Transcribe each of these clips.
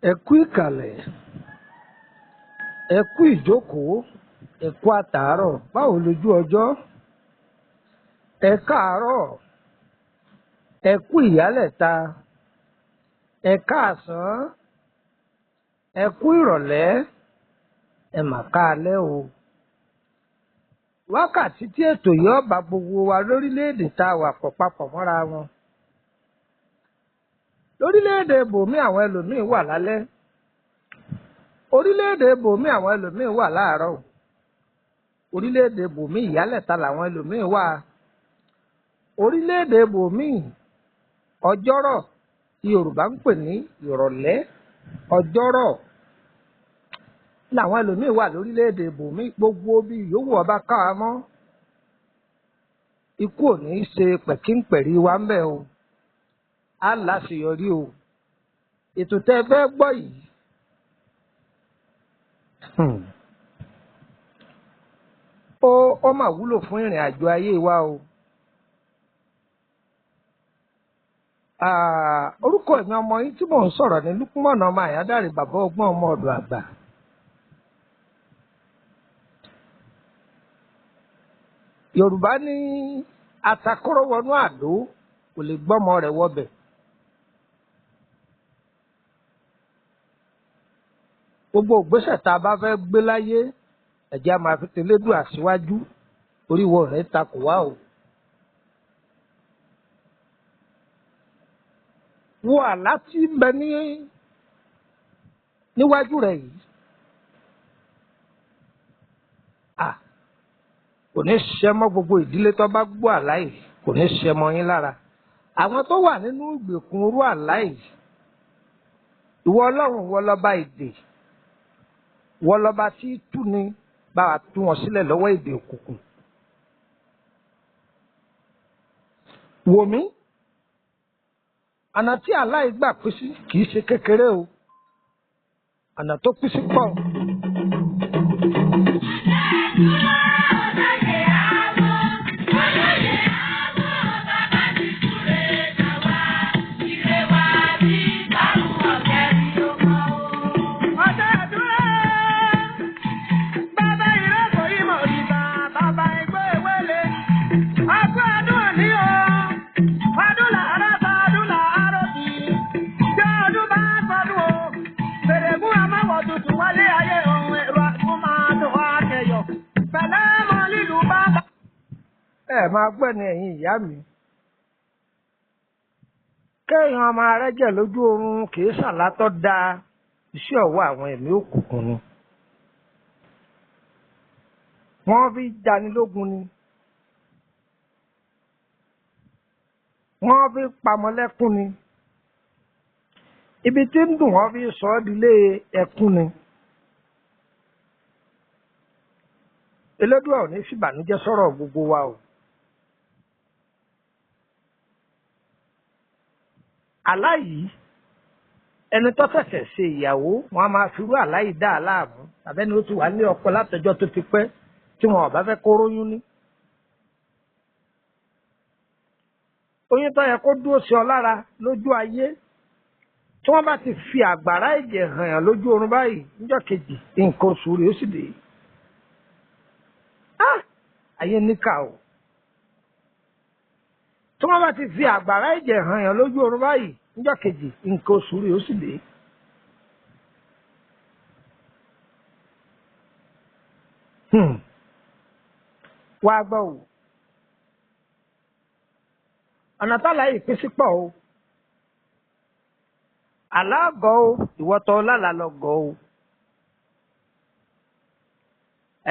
Ẹ kú ìkàlẹ̀, ẹ kú ìjókòó, ẹ kú àtàárọ̀. Báwo lojú ọjọ́? Ẹ káàárọ̀, ẹ kú ìyálẹ̀ta, ẹ káàsán, ẹ kú ìrọ̀lẹ́, ẹ mà káalẹ́ o. Wákàtí tí ètò yìí ó bá gbogbo wa lórílẹ̀-èdè tá a wà pọ̀ papọ̀ mọ́ra wọn. Lórílẹ̀-èdè ibòmíì àwọn ẹlòmíín wà lálẹ́. Orílẹ̀-èdè ibòmíì àwọn ẹlòmíín wà láàárọ̀. Orílẹ̀-èdè ibòmíì ìyálẹ̀ta làwọn ẹlòmíín wà. Orílẹ̀-èdè ibòmíì ọjọ́rọ̀ tí Yorùbá ń pè ní ìrọ̀lẹ́ ọjọ́rọ̀ làwọn ẹlòmíín wà lórílẹ̀-èdè ibòmíì. Gbogbo bí yòówù ọba ká wa mọ́, ikú ò ní í ṣe pẹ̀kínpẹ̀rí wa ń bẹ̀ o. Á láṣeyọrí o. Ètò tẹ́ ẹ fẹ́ gbọ́ yìí, ó mà wúlò fún ìrìn àjò ayé wa o. Orúkọ èmi ọmọ yín tí mò ń sọ̀rọ̀ ní Lúkúmọ̀nà ọmọ Àyándàrè, bàbá ọgbọ́n ọmọ ọ̀dọ̀ àgbà. Yorùbá ní atakóró wọnú àdó kò lè gbọ́mọ rẹ̀ wọbẹ̀. Gbogbo ìgbésẹ̀ tá a bá fẹ́ gbé láyé, ẹ jẹ́ á máa fi tẹlẹ́dùà síwájú, orí wa ò ní takò wá o. Wo àlá tí ń bẹ ní níwájú rẹ yìí. Kò ní ṣiṣẹ́ mọ́ gbogbo ìdílé tó bá gbọ́ àlá yìí, kò ní ṣiṣẹ́ mọ́ yín lára. Àwọn tó wà nínú ìgbèkùn irú àlá yìí, ìwọ Ọlọ́run, ìwọ lọ́ba ìdè, ìwọ lọ́ba tí tú ni, bá wa tú wọn sílẹ̀ lọ́wọ́ ìdè òkùnkùn. Wò mí, ọ̀nà tí àlá yìí gbà pín sí kì í ṣe kékeré o. Ọ̀nà tó pín sí pọ̀. Ẹ máa gbọ́ ni ẹ̀yin ìyá mi. Kéèyàn ọmọ arẹ́jẹ̀ lójú oorun kì í ṣàlátọ́ da iṣẹ́ ọwọ́ àwọn ẹ̀mí òkùnkùn ni. Wọ́n fi janilógun ni. Wọ́n fi pamọ́lẹ́kún ni. Ibi tí ń dùn wọ́n fi sọ ọ́ dilé ẹkún ni. Elédùà ò ní fìbànújẹ́ sọ̀rọ̀ gbogbo wa o. Àlá yìí, ẹni tó ṣẹ̀ṣẹ̀ ṣe ìyàwó, wọn a máa firú àlá yìí dá a láàmú, tàbí ẹni ó ti wà ní ọkọ látọjọ́ tó ti pẹ́ tí wọn ò bá fẹ́ kó róyún ní. Oyún tó yẹ kó dúró sí ọ lára lójú ayé, tí wọ́n bá ti fi àgbàrá ẹ̀jẹ̀ hàn yàn lójú oorun báyìí níjọ́ kejì, nǹkan oṣù rẹ̀ ó sì dé. Ayé níkà o. Tí wọ́n bá ti fi àgbàrá ẹ̀jẹ̀ hàn yàn lójú oorun báyìí níjọ́ kejì, nǹkan oṣù rẹ̀ ó sì dé. Wá gbọ́ o. Ọ̀nà tálà yìí pín sí pọ̀ o. Àlá gọ̀ o, ìwọ tọ́ lálàá lọ gọ̀ o.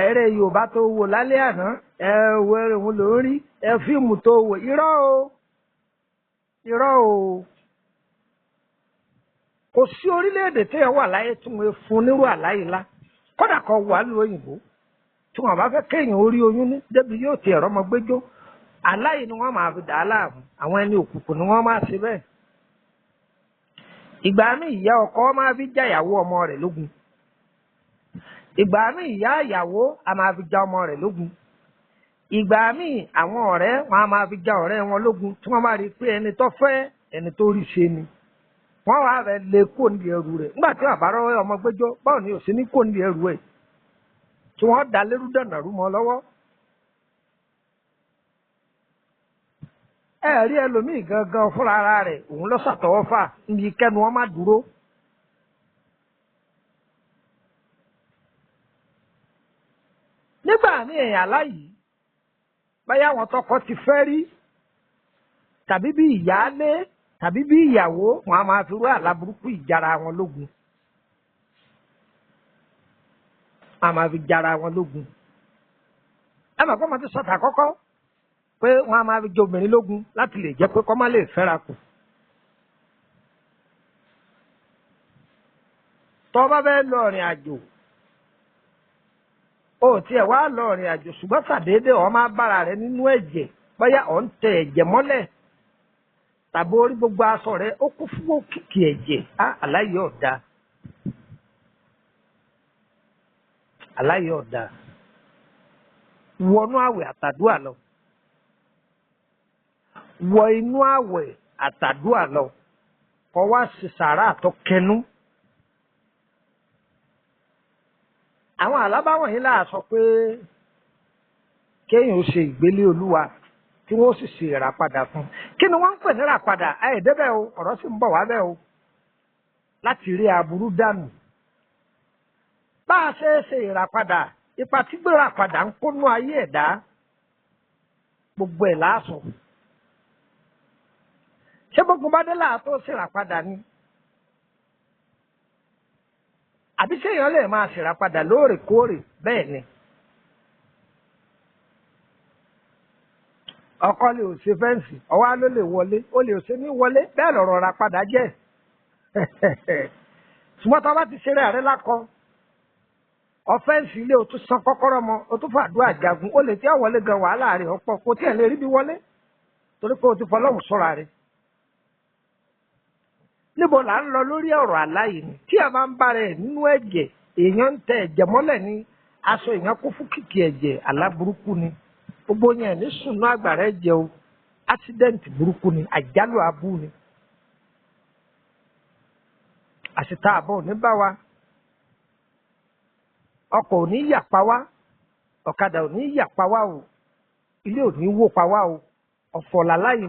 Ẹ̀rẹ́ Yorùbá tó wò lálẹ́ àná, ẹ wo eré òun ló ń rí, ẹ fíìmù tó wò, irọ́ o, irọ́ o. Kò sí orílẹ̀-èdè téèyàn wà láyé tí wọ́n fún nírú àlá yìí lá. Kódà kan wà lóyún òyìnbó, tí wọ́n bá fẹ́ kéèyàn orí oyún ní débi yóò ti ẹ̀rọ ọmọ gbẹ́jọ́. Àlá yìí ni wọ́n máa fi dà á láàmú, àwọn ẹni òkùnkùn ni wọ́n máa ṣe bẹ́ẹ̀. Ìgbà míì ìyá ọkọ máa fi já ìyàwó ọmọ rẹ̀ lógun. Ìgbà míì ìyá ìyàwó a máa fi já ọmọ rẹ̀ lógun. Ìgbà míì àwọn ọ̀rẹ́ wọn a máa fi já ọ̀rẹ́ wọn lógun tí wọ́n bá rí i pé ẹni tó fẹ́ ẹni tó rí ṣe ni. Wọ́n wá rẹ̀ lé kó ní ẹrù rẹ̀ nígbà tí wọ́n bá rọ́wọ́ ọmọ gbẹ́jọ́, báwo ni ò sí ní kó ní ẹrù ẹ̀ tí wọ́n dá lérú dànà rú mọ́ lọ́wọ́. Ẹ rí ẹlòmíì gangan fúnra ara rẹ̀, òun ló ṣàtọwọ́fà níbi kẹ́nu wọn má dúró. Nígbà míì èèyàn aláyìí báyà àwọn tọkọ ti fẹ́ rí tàbí bí ìyáálé tàbí bí ìyàwó, wọn a máa fi rú àlá burúkú ìjara wọn lógun. A máa fi jara wọn lógun. Ẹ mọ̀ kọ́ máa ti sọ̀tà kọ́kọ́ pé wọn a máa fi jẹ obìnrin lógun láti lè jẹ́ pé kọ́ má lè fẹ́ra kù. Tọ́ bá fẹ́ lọ ìrìn àjò, o tiẹ̀ wá lọ ìrìn àjò, ṣùgbọ́n sàdédé ọ̀ máa bára rẹ nínú ẹ̀jẹ̀, bóyá ọ̀ ń tẹ ẹ̀jẹ̀ mọ́lẹ̀ tàbí orí gbogbo aṣọ rẹ ó kún fún òkìkí ẹ̀jẹ̀, á aláyé ọ̀dà, aláyé ọ̀dà. Wọnú àwẹ̀ àtàdúà lọ, wọ inú àwẹ̀ àtàdúà lọ, kọ́ wá sí sàrà àtọkẹnu. Àwọn àlábáwọ̀n yìí láà sọ pé kéèyàn ó ṣe ìgbélé Olúwa tí wọ́n sì ṣe ìràpadà fún. Kí ni wọ́n ń pè ní ìràpadà? Àìdébẹ̀ o, ọ̀rọ̀ sì ń bọ̀ wá bẹ́ẹ̀ o, láti rí aburú dànù. Bá a ṣe é ṣe ìràpadà, ipa tí gbérapadà ń kónú ayé ẹ̀dá, gbogbo ẹ̀ láàsọ. Ṣé gbogbo bá dé láàtó ṣe ìràpadà ni? Àbí ṣé èèyàn lè máa ṣèràpadà lóòrèkóòrè? Bẹ́ẹ̀ ni. Ọkọ lè ò ṣe fẹ́ǹsì, ọwá ló lè wọlé, ó lè ò ṣe ní wọlé, bẹ́ẹ̀ lọ̀rọ̀ ra padà jẹ́. Ṣùgbọ́n tá a bá ti ṣeré ààrẹ lákọ, ọ̀fẹ́ǹsì ilé o tún san kọ́kọ́rọ́ mọ́, o tún fàdúrà jagun, ó lè tí ò wọlé gan wàhálà rẹ̀ ọ̀pọ̀, kò tí ẹ̀ lè rí bí wọlé, torí pé o ti fọlọ́hùn sọ́ra rẹ̀. Níbo là ń lọ lórí ọ̀rọ̀ àlá yìí ni? Tí a máa ń bára ẹ̀ nínú ẹ̀jẹ̀, èèyàn ń tẹ ẹ̀jẹ̀ mọ́lẹ̀ ní aṣọ, èèyàn kún fún kìkì ẹ̀jẹ̀, àlá burúkú ni. Gbogbo yẹn ní sùnú àgbàrá ẹ̀jẹ̀ o, accident burúkú ni, àjálù abú ni. Àṣìta àbọ̀ ò ní bá wa, ọkọ̀ ò ní yà pa wá, ọ̀kadà ò ní yà pa wá o, ilé ò ní wó pa wá o, ọ̀fọ̀ làlá yìí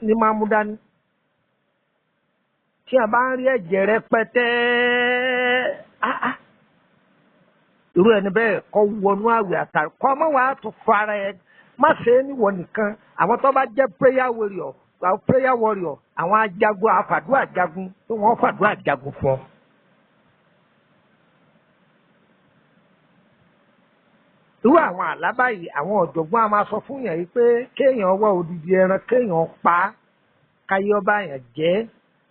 ní máa mú dání. Tí a bá ń rí ẹ̀jẹ̀ rẹpẹtẹ, irú ẹni bẹ́ẹ̀ kọ́ wọnú àwẹ̀ àtàrí kọ́ ọmọ wa tó fara ẹ má ṣe é níwọ̀ nìkan. Àwọn tó bá jẹ́ prayer warrior, àwọn prayer warrior, àwọn ajagun àfàdúrà jagun, tí wọ́n fàdúrà jagun fún ọ. Irú àwọn àlá báyìí, àwọn ọ̀jọ̀gbọ́n a máa sọ fún yàn yìí pé kéèyàn wá odidi ẹran, kéèyàn pa á, káyé ọba yàn jẹ́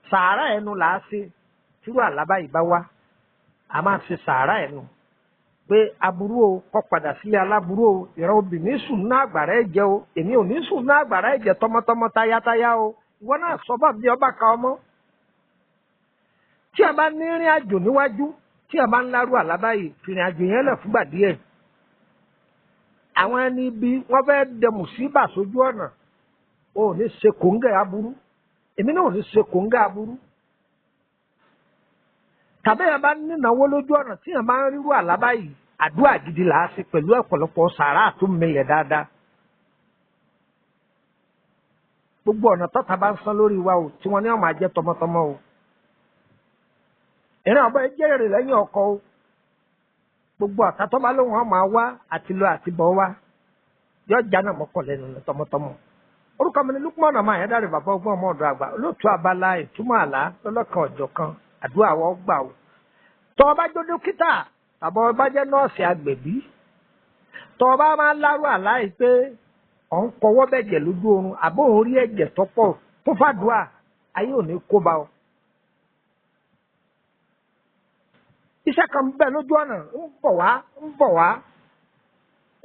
sàárà ẹnu là á ṣe. Tírú àlá báyìí bá wá, a máa ṣe sàárà ẹnu pé aburú o kọ́ padà sílé aláburú o, ìran obìnrin sùn ní àgbàrá ẹ̀jẹ̀ o, èmi ò ní sùn ní àgbàrá ẹ̀jẹ̀ tọmọtọmọ tayátayá o, ìwọ náà sọ bá bí ọba ka ọmọ. Tí a bá ní rìn àjò níwájú, tí a bá ń lárú àlá báyìí, fìrìn àjò yẹn lẹ̀ fúngbà díẹ̀. Àwọn ẹni bí wọ́n fẹ́ dẹ mùsíbà sójú ọ̀nà, o ò ní ṣe kòńgẹ́ aburú, èmi náà ò ní ṣe kòńgẹ́ aburú. Tàbí ẹ̀ bá nínáwó lójú ọ̀nà, tí ẹ̀ máa ń rírú àlá báyìí, àdúrà gidi là á ṣe pẹ̀lú ọ̀pọ̀lọpọ̀ sàárà tó milẹ̀ dáadáa. Gbogbo ọ̀nà tọ́ta bá ń san lórí wa o, tí wọ́n ní ọmọ ajẹ́ tọmọtọmọ o. Ìrìn ọ̀bọ ẹ jẹ́ èrè lẹ́yìn ọkọ o. Gbogbo àtàtọ́ bá lóhùn ọmọ wa àti lọ àti bọ̀ wa, yọ jáná mọ́kọ̀ lẹ́nu tọmọtọmọ. Orúkọ mi ni Lukman ọmọ Àyádáre, bàbá ọgbọ́n ọmọ ọ̀dọ̀ àgbà, olóòtú abala ìtumọ̀ àlá lọ́lọ́kan ọ̀jọ̀kan, àdúrà wọ́n gbà o. Tọ́ ọ bá jó dókítà tàbí ọ bá jẹ́ nọ́ọ̀sì agbẹ̀bí, tọ́ ọ bá máa ń lárú àlá yìí pé ọ̀ ń kọwọ́ bẹ̀jẹ̀ lójú oorun àbó òun rí ẹ̀jẹ̀ tọ́pọ̀ kó fàdúrà, ayé ò ní kó bá ọ. Iṣẹ́ kan ń bẹ lójú ọ̀nà, ń bọ̀ wá, ń bọ̀ wá,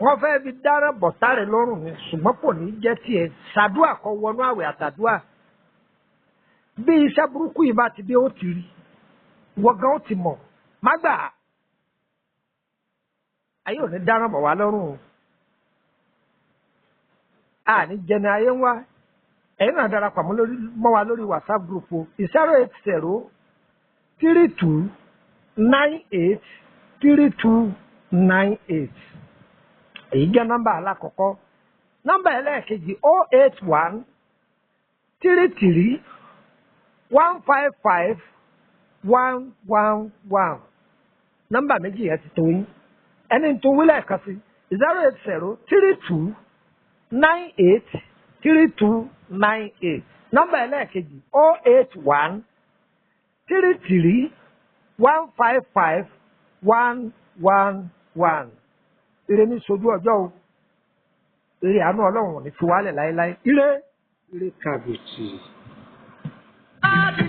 wọ́n fẹ́ fi dáná bọ̀tá rẹ̀ lọ́rùn ni, ṣùgbọ́n kò ní jẹ́ tiẹ̀. Ṣàdúà kó wọnú àwẹ̀ àtàdúà. Bí iṣẹ́ burúkú yìí bá ti dé, ó ti rí wọ́n gan, ó ti mọ̀ má gbà. Ayé ò ní dáná bọ̀ wá lọ́rùn o, àní jẹni ayé ń wá. Ẹ̀yin náà darapọ̀ mọ́ wa lórí WhatsApp group o, 08032983298. Èyí jẹ́ nọ́mbà alákọ̀ọ́kọ́. Nọ́mbà ẹlẹ́ẹ̀kejì, 08133155111. Nọ́mbà méjì yẹn ti tó yín. Ẹni tó wílẹ̀ kan sí, 08032983298. Nọ́mbà ẹlẹ́ẹ̀kejì, 08133155111. Ire ní sojú ọjọ́ o. Ire àánú Ọlọ́run ò ní fi wálẹ̀ láéláé. Ire, ire kàbìtì. Adi.